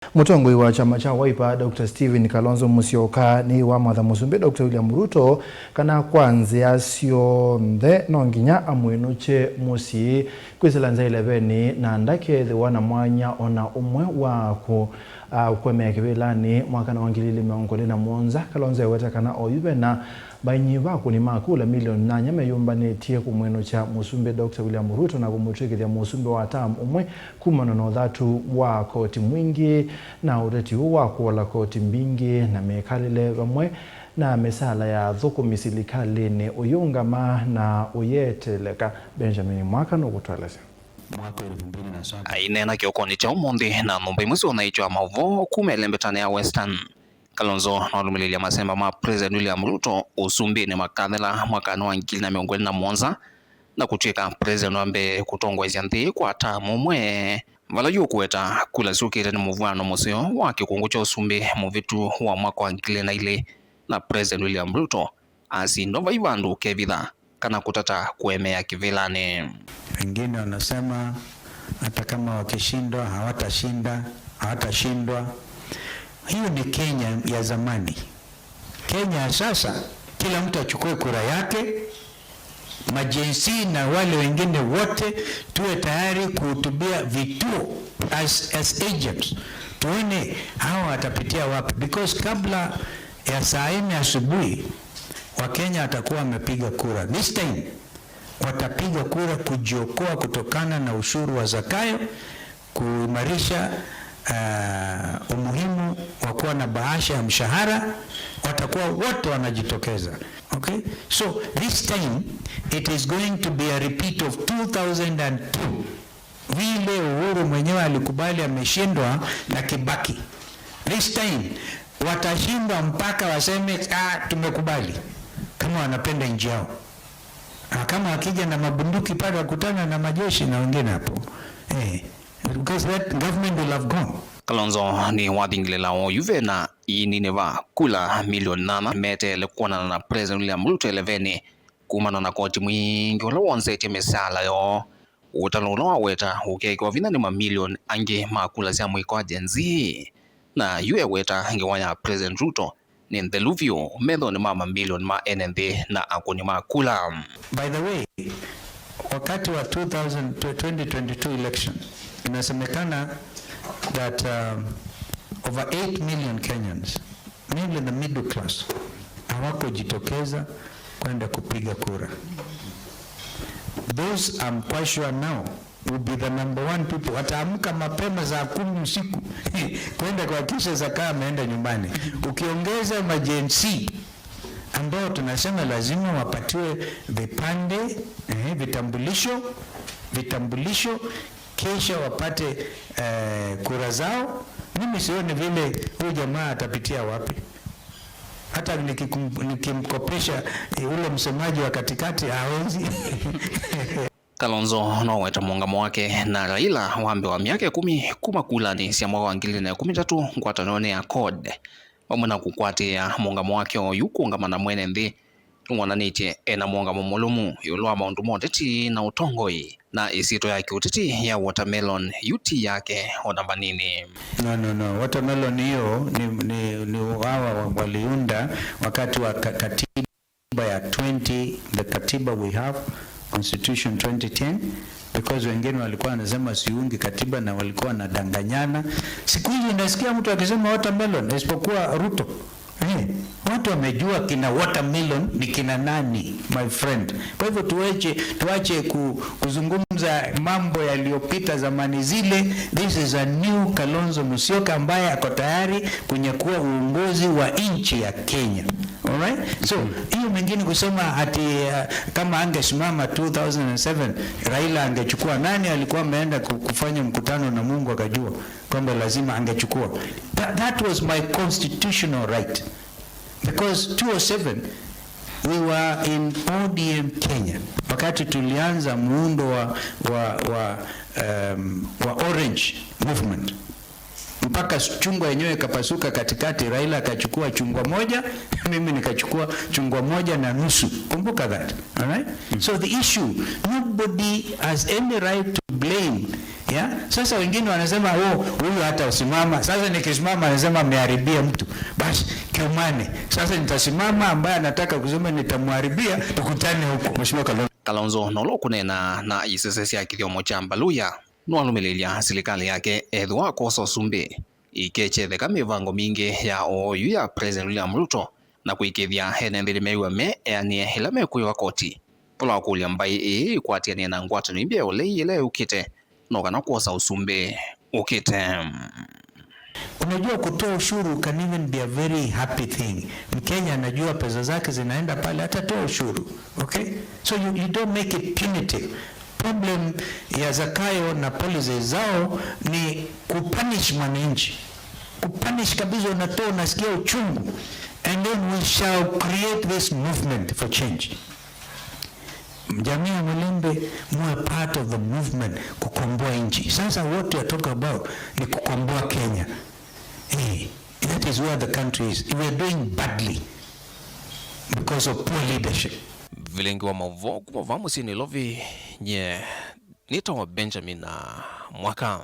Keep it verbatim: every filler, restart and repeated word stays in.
Mũtongoi wa kyama kya Wiper, Doctor Stephen Kalonzo Musyoka, nĩwamwatha Mũsumbĩ Doctor William Ruto kana kwa nzĩa syonthe no nginya amwĩnũkye mũsyĩ kwĩsĩla nza ĩlevenĩ na ndakethĩwa na mwanya ona ũmwe wa kũ-, a, kũemea kĩvĩlanĩ mwakani wa ngili ilĩ mĩongo ĩlĩ na mũonza. Kalonzo eweta kana oyu vena vainyiva akũni ma kula milioni nyanya meyũmbanĩtye kũmwĩnũkya Mũsumbĩ Doctor William Ruto na kũmũtw'ĩkĩthya mũsumbĩ wa term ũmwe kumana na ũthatu wa koti mwingĩ na ũteti ũũ wa kũola koti mbingĩ na mĩkalĩle vamwe na mĩsaala ya athũkũmi silikalĩnĩ ũyĩũngama na ũyeteleka. Benjamin Mwaka nũkũtũelesya. Aineena kĩokonĩ kya ũmũnthĩ na nyũmba imwe sya ũnaĩĩkyo wa maũvoo kuma ĩlembetanĩ ya Western, Kalonzo nĩwalũmĩlĩlya masemba ma President William Ruto ũsumbĩnĩ makathela mwakanĩ wa ngili na mĩongo ĩlĩ na mũonza na kũtw'ĩka president wa mbee kũtongoesya nthĩ kwa term ũmwe, vala yu ũkũweta kula syũkĩte nĩ mũvw'ano mũseo wa kĩkũngũ kya ũsumbĩ mũvĩtu wa mwaka wa ngili na ilĩ na President William Ruto asindwa vai vandũ ũkevitha kana kũtata kũemea kĩvĩlanĩ. Wengine wanasema hata kama wakishindwa, hawatashinda, hawatashindwa. Hiyo ni Kenya ya zamani. Kenya ya sasa, kila mtu achukue kura yake, ma Gen Z na wale wengine wote tuwe tayari kuhutubia vituo as, as agents. Tuone hawa watapitia wapi, because kabla ya saa nne asubuhi, Wakenya watakuwa wamepiga kura. This time, watapiga kura kujiokoa kutokana na ushuru wa Zakayo, kuimarisha, uh, umuhimu wa kuwa na bahasha ya mshahara, watakuwa wote wanajitokeza. Okay? So, this time, it is going to be a repeat of two thousand and two. Vile Uhuru mwenyewe alikubali ameshindwa na Kibaki. This time, watashindwa mpaka waseme, "Ah, tumekubali." Kama wanapenda nchi yao. Ah, kama akija na mabunduki pale akutana na majeshi na wengine hapo. Eh, because that government will have gone. Kalonzo nĩwathingĩlĩla oyu vena iininĩ va kula milioni nana meteele kwonana na President William Ruto ĩlevenĩ kumana na koti mwingĩ ũla wonzetye mĩsaala yoo. Ũtalo ũla waweta ũkeekĩwa vinya nĩ mamilioni angĩ ma kula sya mũika wa Gen Z. Na yu eweta ngewa ya President Ruto nĩ nthelu vyũ methonĩ ma mamilioni ma ene nthĩ na akũni ma kula. By the way, wakati wa two thousand, twenty twenty-two election, inasemekana that, um, over eight million Kenyans, mainly the middle class, hawakujitokeza kwenda kupiga kura. Those, I'm quite sure now, will be the number one people. Wataamka mapema saa kumi usiku kwenda kuhakikisha Zakayo ameenda nyumbani. Ukiongeza ma Gen Z ambao tunasema lazima wapatiwe vipande, eh, vitambulisho, vitambulisho, kisha wapate, eh, kura zao. Mimi sioni vile huyu jamaa atapitia wapi. Hata nikikum-, nikimkopesha, eh, ule msemaji wa katikati, hawezi. Kalonzo noweta mũũngamo wake na Raila wa mbee wa myaka ĩkũmi kuma kulanĩ sya mwaka wa ngili ilĩ na ĩkũmi na itatũ ngwatanĩonĩ ya CORD, vamwe na kũkwatĩĩa mũũngamo wake oyu kũũngama na mwene nthĩ. Nĩwonanĩtye ena mũũngamo mũlũmu ĩũlũ wa maũndũ ma ũteti na ũtongoi, na ĩsyĩtwa ya kĩũteti ya watermelon yu ti yake o na vanini. No, no, no. Watermelon hiyo ni, ni, ni hawa wa-, waliunda wakati wa ka-, katiba ya twenty, the katiba we have, constitution twenty ten, because wengine walikuwa wanasema siungi katiba na walikuwa wanadanganyana. Siku hizi nasikia mtu akisema watermelon, isipokuwa Ruto. Eh, watu wamejua kina watermelon ni kina nani, my friend. Kwa hivyo tuache, tuache ku-, kuzungumza mambo yaliyopita zamani zile. This is a new Kalonzo Musyoka ambaye ako tayari kunyakua uongozi wa nchi ya Kenya. Alright? So, hiyo mengine kusema ati, uh, kama angesimama two thousand and seven, Raila angechukua. Nani alikuwa ameenda ku-, kufanya mkutano na Mungu akajua kwamba lazima angechukua? That, that was my constitutional right. Because two oh seven, we were in O D M Kenya, wakati tulianza muundo wa, wa, wa, um, wa orange movement. Mpaka s-, chungwa yenyewe ikapasuka katikati, Raila akachukua chungwa moja, mimi nikachukua chungwa moja na nusu. Kumbuka that, all right? So the issue, nobody has any right to blame Yeah? Sasa wengine wanasema, "Oh, huyu hata usimama." Sasa nikisimama anasema ameharibia mtu. Basi, kiumane. Sasa nitasimama, ambaye anataka kusema nitamharibia, tukutane huko. Mheshimiwa Kalonzo. Kalonzo no ũla ũkũneena na isese sya kĩthyomo kya Mbaluya nũalũmĩlĩlya silikalĩ yake ethĩwa akosa ũsumbĩ. Ikechetheka mĩvango mingĩ ya oyu ya President William Ruto na kũĩkĩĩthya ene nthĩ nĩmew'a me eanĩe ĩla mekwĩwa koti. Pula wakũlya mbaĩ ĩĩ ĩkwatĩanĩe na ngwatanĩo imbya ya ũlei ĩla yũkĩte no kana kwosa ũsumbĩ ũkĩte. Unajua, kutoa ushuru can even be a very happy thing. Mkenya anajua pesa zake zinaenda pale, atatoa ushuru. Okay? So you, you don't make it punitive. Problem ya Zakayo na policies zao ni kupunish mwananchi. Kupunish kabisa, unatoa, unasikia uchungu. And then we shall create this movement for change. Jamii ya Mlembe, muwe part of the movement kukomboa nchi. Sasa what we are talking about ni kukomboa Kenya. Eh, that is where the country is. We are doing badly because of poor leadership. Vilingi wa maũvoo kuma vaa mũsyĩ Nairobi, nye nĩtawa Benjamin Mwaka.